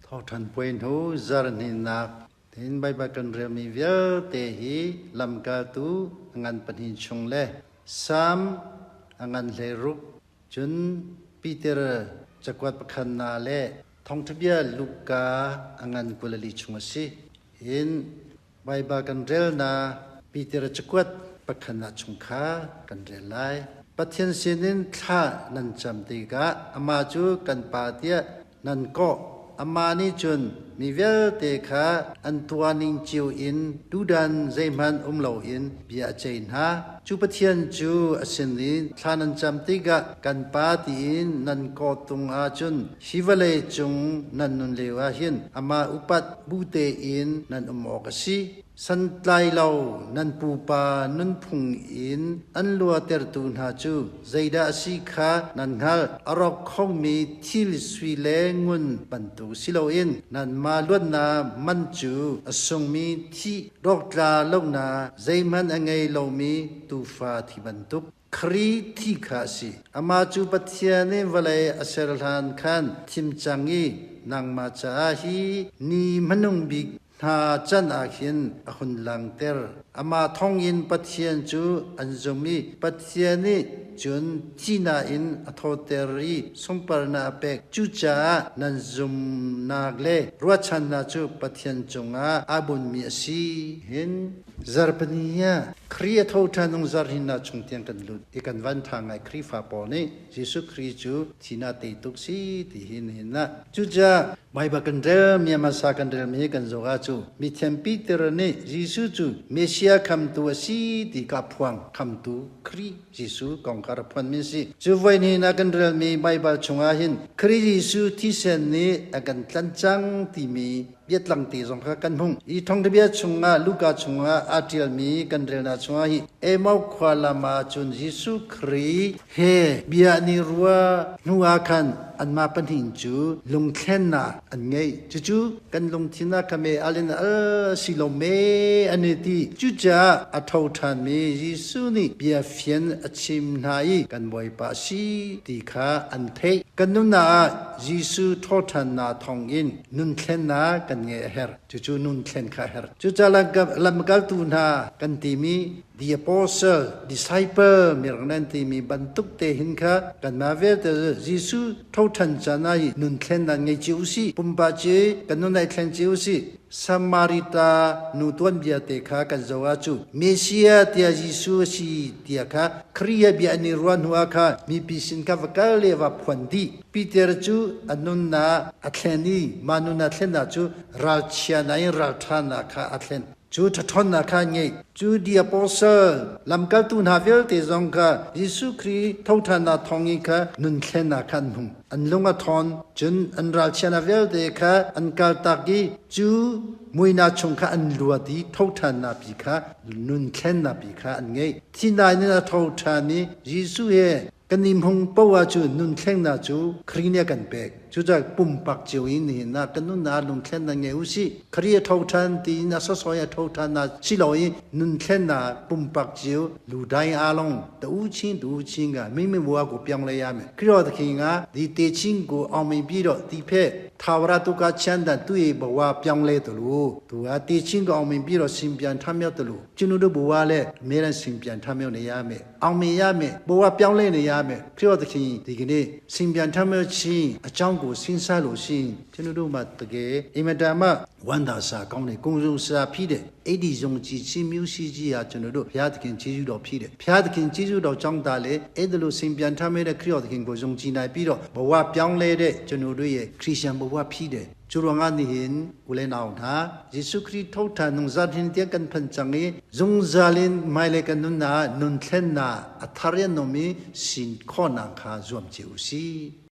Thawhṭhan puai hnu zarhhnihnak tin Baibal kan relmi vialte hi lamkaltu a ngan pahnih chung le Salm a ngan 16, cun Peter cakuat pakhatnak le Thawngṭhabia Luka a ngan 24 chung a si. Hin Baibal kan relnak Peter cakuat pakhatnak chung kha kan rel lai. Pathian sinin thla nan cam tikah amah cu kan Pa tiah nan kawh. Amah nih cun mi vialte kha an tuahning cio in tudan zeihmanh um loin bia a ceih hna. Cu Pathian cu a sin i thla nan cam tikah kan Pa tiin nan kawh tung ahcun hi vawlei cung nan nun lio ah hin amah upat bu tein nan um awk a si. Santlai lo nan pupa nunphung in an luatertu hna cu zeidah a si kha nan hngalh. A rawk khomi thil sui le ngun bantuk si loin nanmah luatnak man cu a sungmi thi rawktla lonak zeihmanh a ngei lomi tuufa thi bantuk Khrih thi kha a si. Amah cu Pathian nih vawlei a ser hlan khan thim cang i nangmah caah hi ni hmanung bik hna can ah khin a hun langhter. Amah thawngin Pathian cu an zum i Pathian nih cun thihnak in a thawhter i sunparnak a pek. Cucaah nan zumhnak le ruahchannak cu Pathian cungah aa bunhmi a si. Hin Zarhpini ah Khrih a tho ṭhan nung zarhhrinnak chung tiang kan lut i kan van ṭha ngai. Khrihfa pawl nih Jesuh Khrih cu thihnak tei tuk si ti hi nihin ah. Cucaah Baibal kan rel mi hmasa kan rel mi kan zoh ah cu mithiam Peter nih Jesuh cu Messiah khamtu a si ti ka phuang khamtu Khrih Jesuh kong kha rak phuan mi a si. Cu voi hnih ah kan rel mi Baibal chungah hin Khrih Jesuh thisen nih a kan tlanh cang timi biatlang te zong kha kan hmuh. Hi thawngthabia chungah Luka chungah aa ṭialmi kan relnak chungah hi Emau khua lam ah cun Jesuh Khrih he bia an i ruah hnu ah khan anmah pahnih cu lungthlennak an ngei. Cucu kan lungthin ah kha me alin al si lo me an i ti. Cucaah a tho ṭhanmi Jesuh nih bia fian a chim hna i kan Bawipa a si ti kha an theih. Kan nunnak ah Jesuh thawhṭhannak thawngin Nunthlennak kan ngeih a herh. Cucu nunthlen kha a herh. Cucaah lamkaltu hna kan timi the apostle, disciple mirang nan timi bantuk te hin kha kanmah vialte Jesuh thoṭhan caan ah hi nunthlennak ngei cio usih. Pumpak ci kan nun ai thleng cio usih. Samarita nu tuanbia te kha kan zoh ah cu Messiah tiah Jesuh a si tiah kha Khrih bia an i ruah hnu ah kha mipi sin kha va kal le va phuan dih. Peter cu a nunnak a thlen i mah nunnak thlennak cu ralchianak in ralṭhanak kha a thlen. Cu ṭhaṭhawnnak kha a ngei. Cu the apostle lamkaltu hna vialte zong kha Jesuh Khrih thoṭhannak thawngin kha nun thlennak kha an hmu. An lung a ṭhawn, cun an ralchianak vialte kha an kaltak i cu muihnak chung kha an luat i thoṭhannak pi kha nun thlennak pi kha an ngei. Thihnak in a tho ṭhan i Jesuh he Kan i hmung poah cu nunthlengnak cu Khrih nih a kan pek. Cucaah pumpak cio in nihin ah kan nunnak lungthlennak ngei u sih. Khrih a tho ṭhan tiin a sawsawh i a tho ṭhannak si lo i nunthlennak pumpak cio ludai along ta u chin tu u chin ga mi mi wa ko piang le ya me Khrih ta khi nga di te chin ko aung mi bi ro ti phe thawra tu ka chan dan tu ye bawa piang le tu lu tu a te chin ko aung mi bi ro sim pian tham myo tu lu chinu du buwa le me ran sim pian tham myo ne ya me အောင်မြင်ရမယ်ဘဝပြောင်းလဲနေရမယ်ခရစ်တော်သခင်ဒီကနေ့ရှင်ပြန်ထမြောက်ခြင်းအကြောင်းကိုစဉ်းစားလို့ရှိရင်ကျွန်တော်တို့မှာတကယ်အင်မတန်မှဝမ်းသာစာကောင်းတယ်ဂုဏ်ဆုံးစာဖြစ်တယ်အဲ့ဒီယုံကြည်ခြင်းမျိုးရှိကြီးဟာကျွန်တော်တို့ဘုရားသခင်ကျေးဇူးတော်ဖြစ်တယ်ဘုရားသခင်ကျေးဇူးတော်ကြောင့်ဒါလေအဲ့ဒီလိုရှင်ပြန်ထမြောက်တဲ့ခရစ်တော်သခင်ကိုယုံကြည်နိုင်ပြီးတော့ဘဝပြောင်းလဲတဲ့ကျွန်တော်တို့ရဲ့ခရစ်ယာန်ဘဝဖြစ်တယ် Cu ruangah nihin u le nau hna, Jesuh Khrih thoṭhan zungzal hin tiang kan phan cang i zungzal in hmailei kan nunnak ah nunthlennak a thar in um i sin khawhnak kha zuam cio u sih.